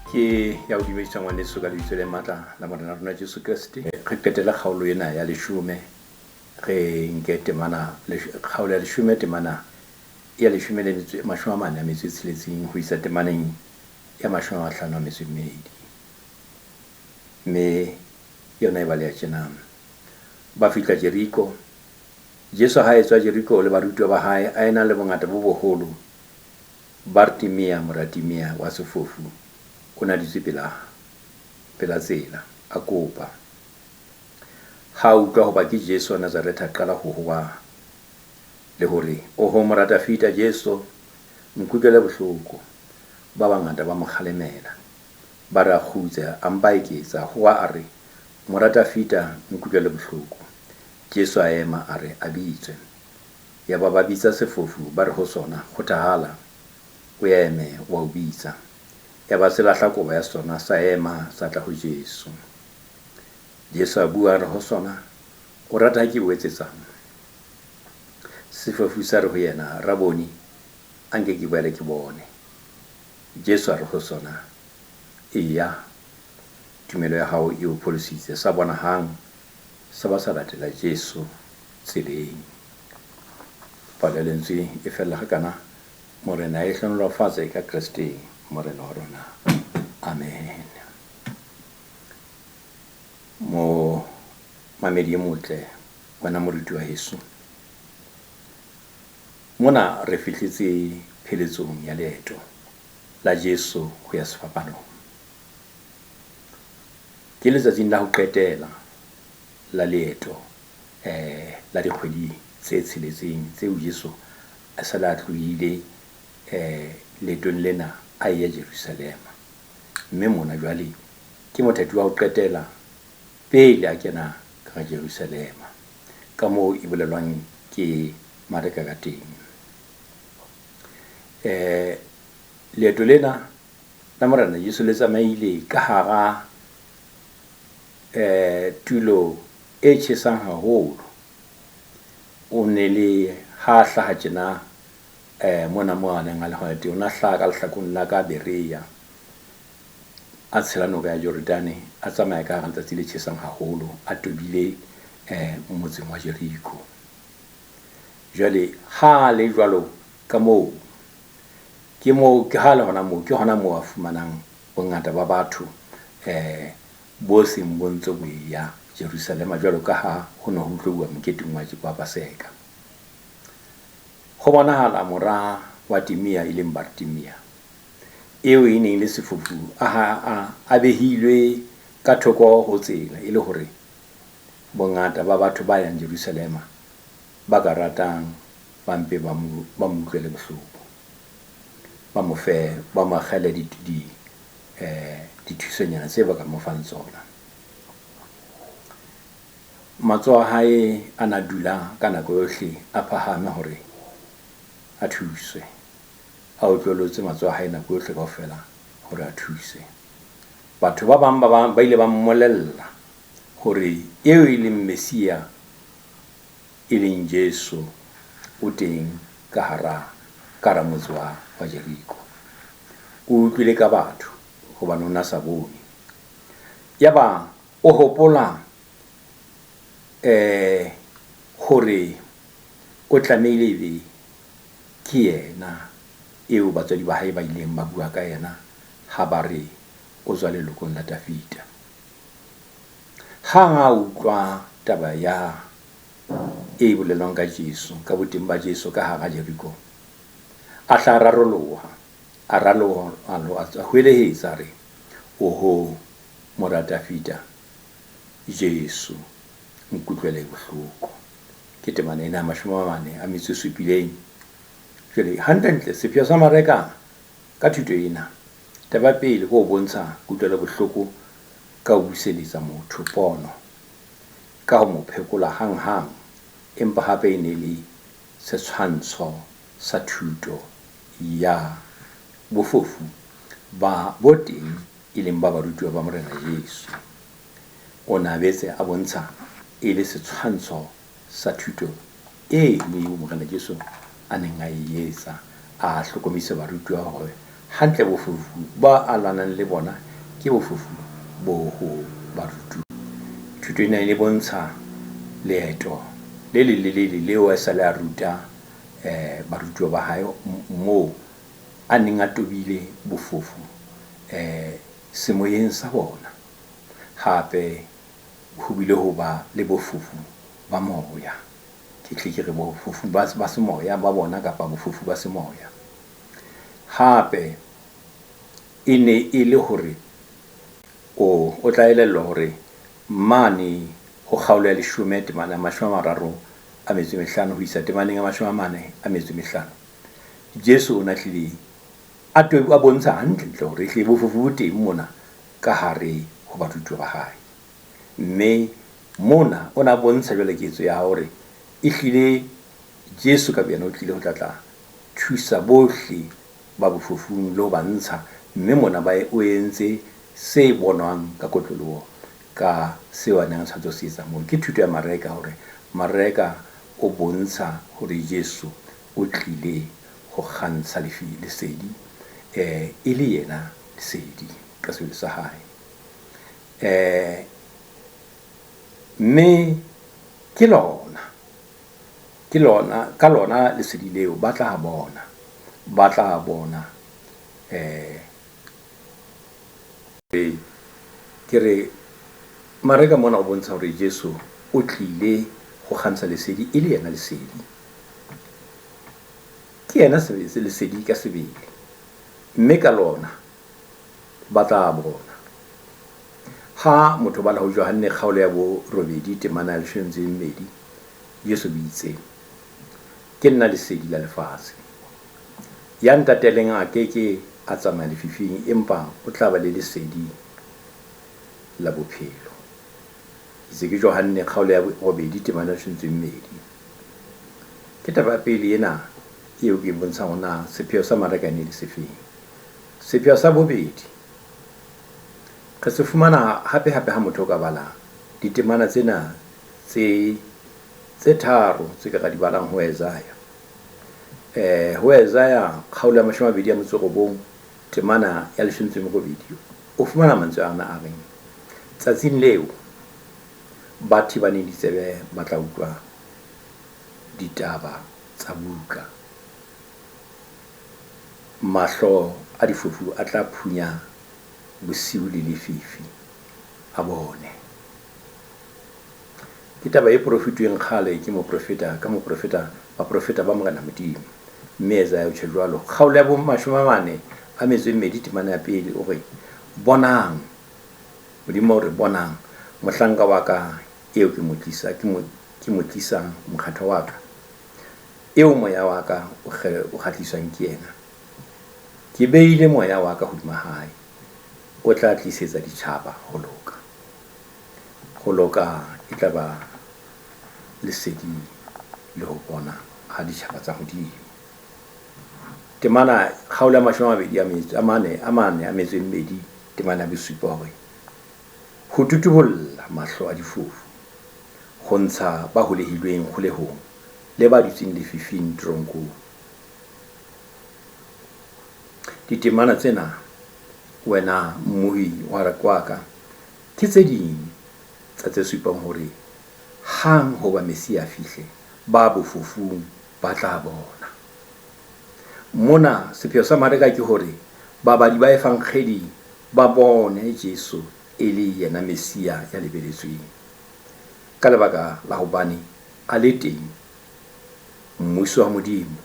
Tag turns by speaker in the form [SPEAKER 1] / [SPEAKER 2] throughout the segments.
[SPEAKER 1] Ke ya o dumedisa ngwaneso ka lebitso le matla la Morena rona Jesu Kreste. Re qetele kgaolo ena ya leshome, re nke temana kgaolo ya leshome temana ya leshome le metso mashome a mane a metso e tsheletseng ho isa temaneng ya 52. Mme yona e baleha tjena. Ba fihla Jeriko. Jesu ha a etswa Jeriko le barutuwa ba hae, a ena le bongata bo boholo. Bartimea, mora Timea wa sefofu, o ne a dutse pela, pela tsela, a kopa. Ha a utlwa hoba ke Jesu wa Nazaretha, a qala ho howa le ho re, Oho, mora Dafida, Jesu, nkutlwele bohloko. Ba bangata ba mo kgalemela, ba re a kgutse, a mpa a eketsa, a howa a re, Mora Dafida, nkutlwele bohloko. Jesu a ema, a re, A bitswe. Yaba ba bitsa sefofu, ba re ho sona, Kgothahala, o eme, o a o bitsa. Yaba se lahla kobo ya sona, sa ema, sa tla ho Jesu. Jesu a bua, a re ho sona, O rata ha ke o etsetsang? Sefofu sa re ho yena, Raboni, a nke ke boele ke bone. Jesu a re ho sona, Eya, tumelo ya hao e o pholositse. Sa bona hang, sa ba sa latela Jesu tseleng. Palo ya lentswe e fella hakana. Morena a e hlohonolofatse ka Kreste Morena wa rona. Amen. Momamedi e motle, wena moruti wa heso. Mona re fihletse pheletsong ya leeto la Jesu ho ya sefapanong. Ke letsatsing la ho qetela la leeto la dikgwedi tse tsheletseng tseo Jesu a sa le a tlohile leetong lena a eya Jerusalema. Mme mona jwale ke mothati wa ho qetela pele a kena ka Jerusalema, ka moo e bolelwang ke Mareka ka teng. Leeto lena la Morena Jesu le tsamaile ka hara tulo e tjhesang haholo. O ne le ha a hlaha tjena mona moo a neng a le hona teng, o ne a hlaha ka lehlakoreng la ka Berea, a tshela noka ya Jordane, a tsamaya ka hara letsatsi le tjhesang haholo, a tobile motseng wa Jeriko. Jwale ha a le jwalo ka moo, ke moo ke ha le hona moo, ke hona moo a fumanang bongata ba batho bo seng bo ntse bo eya Jerusalema jwalo ka ha ho ne ho tlouwa moketeng wa Paseka. Ho bonahala mora wa Timea e leng Bartimea, eo e neng e le sefofu, a behilwe ka thoko ho tsela e le hore bongata ba batho ba yang Jerusalema ba ka ratang ba mpe ba mo utlwele bohloko, ba mo fe, ba mo akgele dithusonyana tse ba ka mo fang tsona. Matsoho a hae a na dula ka nako yohle a phahame hore a thuswe. A otlolotse matsoho a hae nako yohle kaofela hore a thuswe. Batho ba bang ba ile ba mmolella hore eo e leng Messia, e leng Jesu, o teng ka hara ka hara motse wa wa Jeriko. O utlwile ka batho hobane o ne a sa bone. Yaba o hopola hore o tlamehile ebe ke yena eo batswadi ba hae ba ileng ba bua ka yena ha ba re o tswa lelokong la Dafida. Hang ha a utlwa taba ya e bolelwang ka Jesu, ka boteng ba Jesu ka hara Jeriko, a hla a raroloha, a raloha, a hwelehetsa, a re, Oho, mora Dafida, Jesu, nkutlwele bohloko. Ke temana ena ya 47. Jwale, hantlentle, sepheo sa Mareka ka thuto ena, taba ya pele ke ho bontsha kutlwelo bohloko ka ho buseletsa motho pono, ka ho mo phekola hanghang, empa hape e ne e le setshwantsho sa thuto ya bofofu ba bo teng e leng ba barutuwa ba Morena Jesu. O ne a boetse a bontsha e le setshwantsho sa thuto eno eo Morena Jesu a neng a e etsa, a hlokomedisa barutuwa hore Hantle bofofu ba a lwanang le bona ke bofofu bo ho barutuwa. Thuto ena e bontsha leeto le leng le le leng leo a sale a ruta barutuwa ba hae moo a neng a tobile bofofu semoyeng sa bona. Hape ho bile ho ba le bofofu ba moya. Ke tle ke re bofofu ba semoya ba bona kapa bofofu ba semoya. Hape e ne e le hore o tla elellwa hore mane ho kgaolo ya 10 temana ya 35 ho isa temaneng ya 45, Jesu o na hlile a a bontsha hantle hore ehlile bofofu bo teng mona ka hare ho barutuwa ba hae. Mme mona o na bontsha jwale ketso ya hore ehlile Jesu ka boyena o tlile ho tla tla thusa bohle ba bofofung le ho ba ntsha, mme mona ba o entse se bonwang ka kotloloho ka seo a neng a tshwanetse ho se etsa moo. Ke thuto ya Mareka hore Mareka o bontsha hore Jesu o tlile ho kgantsha lesedi, e le yena lesedi ka sebele sa hae. Mme ke lona, ke lona, ka lona lesedi leo ba tla bona, ba tla bona. Ke re Mareka mona o bontsha hore Jesu o tlile ho kgantsha lesedi e le yena lesedi. Ke yena lesedi ka sebele, mme ka lona ba tla bona. Ha motho bala ho Johanne kgaolo ya 8 temana ya 12, Jesu o itse, Ke nna lesedi la lefatshe. Ya ntateleng a ke ke a tsamaya lefifing, empa o tla ba le lesedi la bophelo. Itse ke Johanne kgaolo ya 8 temana ya 12. Ke taba ya pele ena eo ke bontshang hore na sepheo sa Mareka e ne le sefeng. Sepheo sa bobedi re se fumana hape hape ha motho o ka bala ditemana tsena tse tharo tse ka di balang ho Isaiah. Ho Isaiah kgaolo ya 29 temana ya 18, o fumana mantswe ana a reng, tsatsing leo ba thibaneng ditsebe ba tla utlwa ditaba tsa buka, mahlo a difofu a tla phunya bosiu le lefifi a bone. Ke taba e profituweng kgale ke moprofeta ka moprofeta, baprofeta ba Morena Modimo. Mme Isaiah o tjho jwalo. Kgaolo ya 42 temana ya 1 o re, bonang, Modimo o re, bonang, mohlanka wa ka eo ke mo tlisa, ke mo tlisang, mokgatho wa ka, eo moya wa ka o kgahliswang ke yena. Ke beile moya wa ka hodima hae, o tla tlisetsa ditjhaba ho loka. Ho loka e tla ba lesedi le ho bona ha ditjhaba tsa hodimo. Temana kgaolo ya 42 temana ya 7 hore ho tutubolla mahlo a difofu, ho ntsha ba holehilweng kgolehong le ba dutseng lefifing teronkong. Ditemana tsena wena mmohi wa ka ke tse ding tsa tse supang hore hang hoba Messia a fihle, ba bofofung ba tla bona. Mona sepheo sa Mareka ke hore babadi ba Evangeli ba bone Jesu e le yena Messia ya lebeletsweng. Ka lebaka la hobane a le teng, mmuso wa Modimo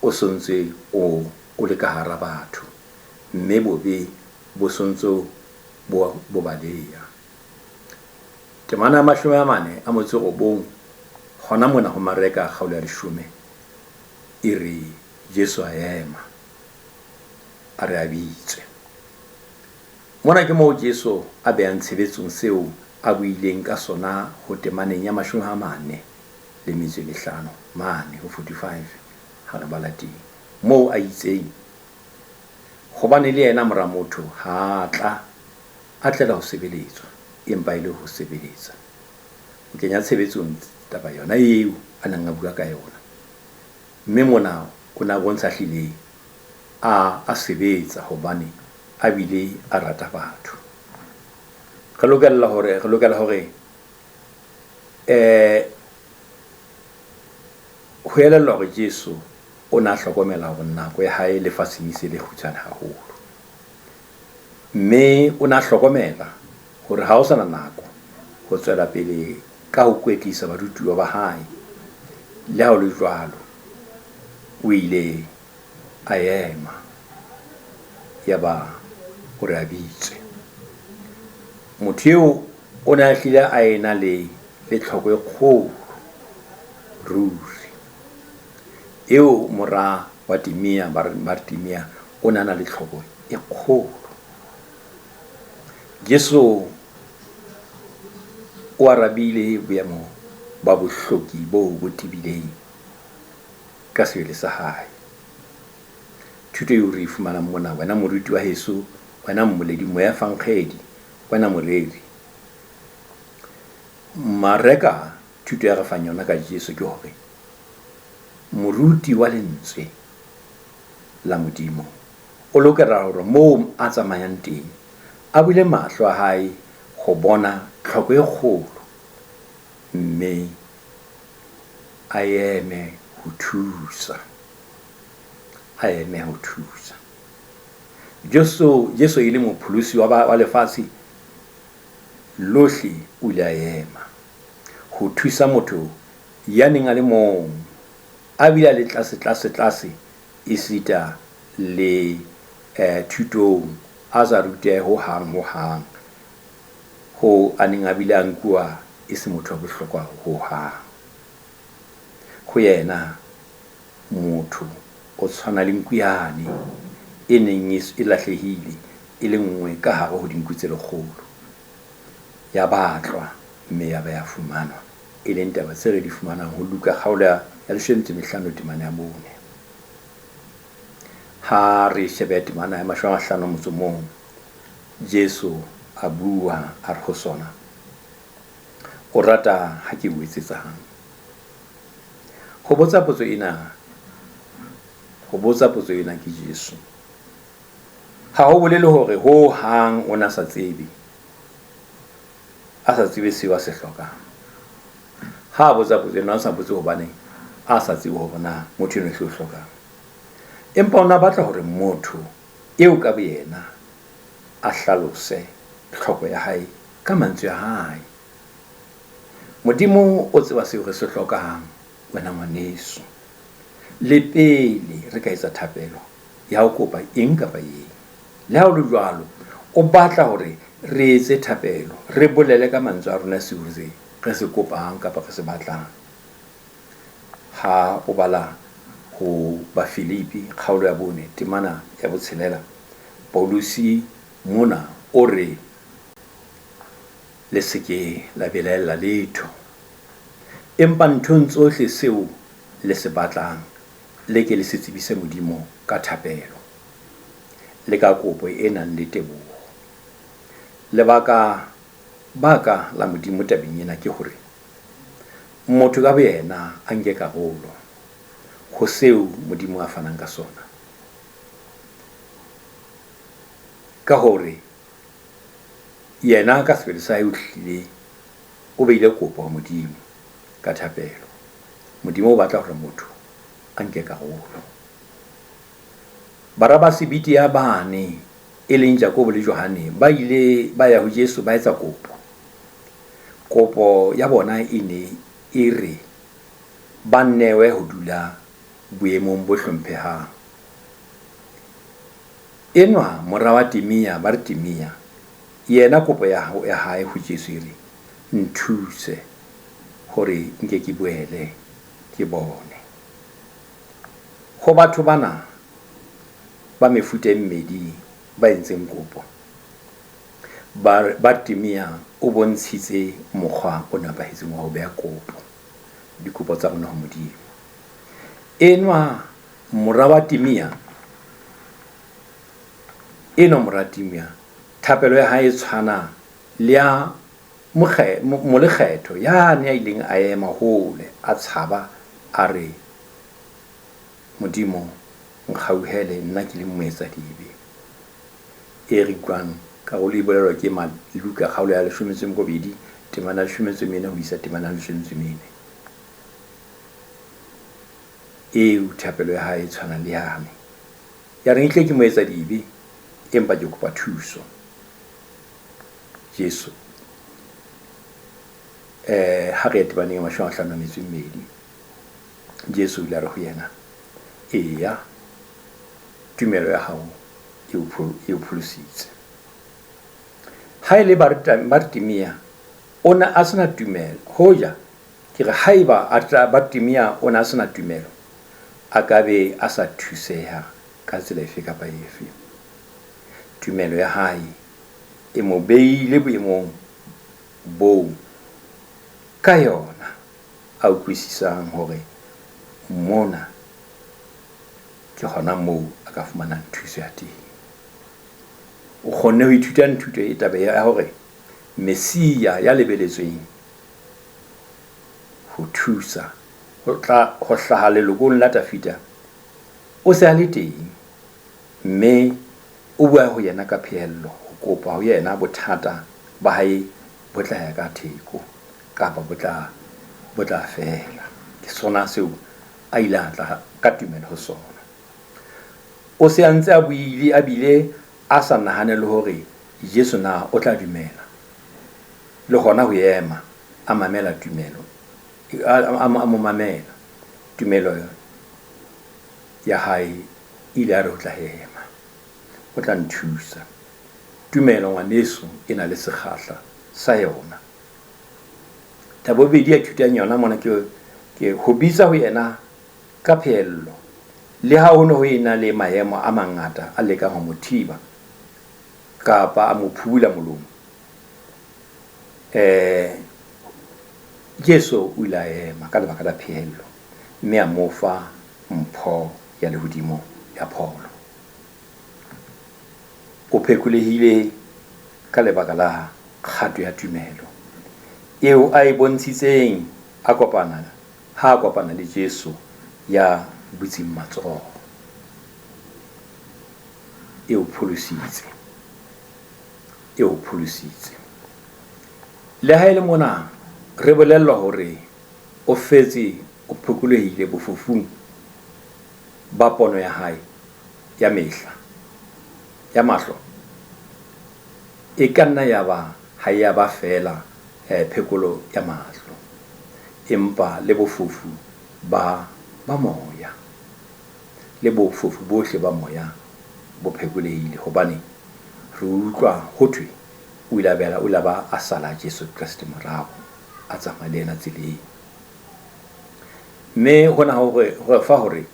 [SPEAKER 1] o sontse o le ka hara batho, mme bobe bo sontse bo baleha. Temana ya 49 hona mona ho Mareka kgaolo ya 10 e re Jesu a ema, a re a bitswe. Mona ke moo Jesu a behang tshebetsong seo a buileng ka sona ho temaneng ya 45 mane ho 45 ha re bala teng, moo a itseng, hobane le yena mora motho ha a tla a tlela ho sebeletswa, empa e le ho sebeletsa. O kenya tshebetsong taba yona eo a neng a bua ka yona. Mme mona o na bontsha hlile a a sebetsa hobane a bile a rata batho. Re lokela hore re lokela hore eh ho elellwa hore Jesu o ne a hlokomela hore nako ya hae lefatsheng e se le kgutshwane haholo. Mme o ne a hlokomela hore ha ho sana nako ho tswela pele ka ho kwetlisa barutuwa ba hae. Le ha ho le jwalo, o ile a ema yaba o re a bitswe. Motho eo o ne a hlile a ena le le tlhoko e kgolo ruri. Eo mora wa Timea, Bartimea, o ne a na le tlhoko e kgolo. Jesu o arabile boemo ba bohloki boo bo tebileng ka sebele sa hae. Thuto eo re e fumanang mona, wena moruti wa heso, wena mmoledi, moefankgedi, wena moreri. Mareka thuto ya re fang yona ka Jesu ke hore moruti wa lentswe la Modimo o lokela hore moo a tsamayang teng a bule mahlo a hae ho bona tlhoko e kgolo mme a eme ho thusa. A eme ho thusa. Jesu, Jesu e le mopholosi wa, wa lefatshe lohle o ile a ema ho thusa motho ya neng a le mong, a bile a le tlase tlase tlase esita le eh, thutong, a sa rutehe ho hang ho hang, hoo a neng a bile a nkuwa e se motho wa bohlokwa ho hang. Ho yena motho o tshwana le nku yane e neng e lahlehile e le nngwe ka hare ho dinku tse lekgolo. Ya batlwa mme ya ba ya fumanwa, e leng taba tse re di fumanang ho Luka kgaolo ya 15 temana ya 4. Ha re shebe temana ya 51, Jesu a bua a re ho sona, O rata ha ke o etsetsang? Ho botsa potso ena, ho botsa potso ena ke Jesu. Ha ho bolele hore ho hang o na sa tsebe, a sa tsebe seo a se hlokang. Ha a botsa potso ena, a sa botse hobane a sa tsebe hore na motho eno hle o hlokang. Empa o na batla hore motho eo ka boyena a hlalose tlhoko ya hae ka mantswe a hae. Modimo o tseba seo re se hlokang, wena ngwaneso. Le pele re ka etsa thapelo ya ho kopa eng kapa eng. Le ha ho le jwalo, o batla hore re etse thapelo, re bolele ka mantswe a rona seo re se kopang kapa re se batlang. Ha o bala ho Bafilipi kgaolo ya 4 temana ya 6, Pauluse mona o re, Le se ke la belaella letho, empa nthong tsohle seo le se batlang le ke le se tsebise Modimo ka thapelo le ka kopo e nang le teboho. Lebaka baka la Modimo tabeng ena ke hore motho ka boyena a nke karolo ho seo Modimo a fanang ka sona, ka hore yena ka sebele sa hae o hlile o beile kopo ho Modimo ka thapelo. Modimo o batla hore motho a nke karolo. Bara ba Sebedia bane, e leng Jakobo le Johane, ba ile ba ya ho Jesu ba etsa kopo. Kopo ya bona e ne e re ba newe ho dula boemong bo hlomphehang. Enwa mora wa Timea, Bartimea, yena kopo ya ya hae ho Jesu e re, Nthuse hore nke ke boele ke bone. Ho batho bana ba mefuta e mmedi ba entseng kopo, Bartimea o bontshitse mokgwa o nepahetseng wa ho beha kopo, dikopo tsa rona ho Modimo. Enwa mora wa Timea, enwa mora Timea, thapelo ya hae e tshwana le ya molekgetho yane ya ileng a ema hole a tshaba a re, Modimo, Nkgauhele nna ke leng moetsadibe. E re utlwang karolo e bolelwa ke Luka kgaolo ya 18, temana ya 14 ho isa temana ya 14. Eo thapelo ya hae e tshwanang le yane. Ya reng ehlile ke moetsadibe, empa ke kopa thuso. Jesu eh ha re temaneng ya 52, Jesu o ile a re ho yena, Eya, tumelo ya hao e o pholositse. Ha e le Bartimea, o ne a sena tumelo. Hoja ke re haeba Bartimea o ne a sena tumelo, a ka be a sa thuseha ka tsela efe kapa efe. Tumelo ya hae e mo beile boemong boo ka yona a utlwisisang hore mona ke hona moo a ka fumanang thuso ya teng. O kgonne ho ithuta nthuto e taba ya hore Messia ya lebeletsweng ho thusa ho tla ho hlaha lelokong la Dafida o se a le teng, mme o bua ho yena ka phehello ho kopa ho yena bothata ba hae bo tla ya ka theko kapa bo tla bo tla fela. Ke sona seo a ile a tla ka tumelo ho sona. O se a ntse a buile a bile a sa nahane le hore Jesu na o tla dumela le hona ho ema a mamela tumelo a mo mamela. Tumelo ya hae e ile ya re o tla ema, o tla nthusa. Tumelo ngwaneso e na le sekgahla sa yona. Taba bobedi ya ithutang yona mona ke ke ho bitsa ho yena ka phehello. Le ha ho ne ho ena le maemo a mangata a lekang ho mo thiba kapa a mo phubula molomo, eh, Jesu o ile a ema ka lebaka la phehello mme a mo fa mpho ya lehodimo ya pholo. O phekolehile ka lebaka la kgato ya tumelo eo a e bontshitseng a kopana ha a kopana le Jesu ya butseng matsoho. E o pholositse. E o pholositse. Le ha e le mona re bolellwa hore o fetse o phekolehile bofofung ba pono ya hae ya mehla ya mahlo. E ka nna ya ba ha e ya ba feela phekolo ya mahlo, empa le bofofu ba ba moya, le bofofu bohle ba moya bo phekolehile, hobane re utlwa ho thwe o ile a bela, o ile a ba a sala Jesu Kreste morao, a tsamaya le yena tseleng. Mme hona ho re, ho re fa hore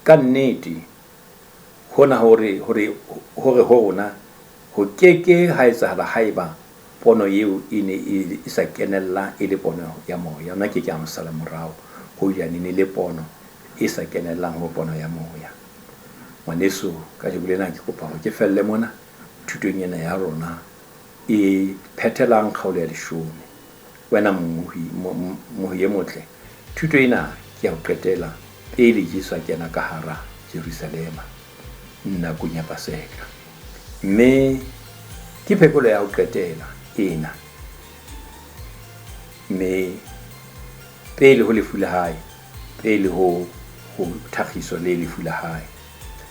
[SPEAKER 1] ka nnete hona hore, hore, hore ho rona ho ke ke ha etsahala haeba pono eo e ne e sa kenella e le pono ya moya. Ona ke ke a mo sala morao hoja ne ne le pono e sa kenellang ho pono ya moya. Ngwaneso, kajeno lena ke kopa hore ke felle mona thutong ena ya rona e phethelang kgaolo ya leshome. Wena mmohi, mmohi e motle, thuto ena ke ya ho qetela pele Jesu a kena ka hara Jerusalema nakong ya Paseka. Mme ke phekolo ya ho qetela ena. Mme pele ho lefu la hae, pele ho ho thakgiso le lefu la hae.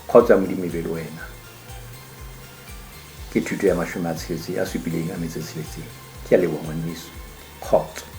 [SPEAKER 1] Kgotso ya Modimo e be le wena. Ke thuto ya 67. Ke a leboha ngwaneso. Kgotso.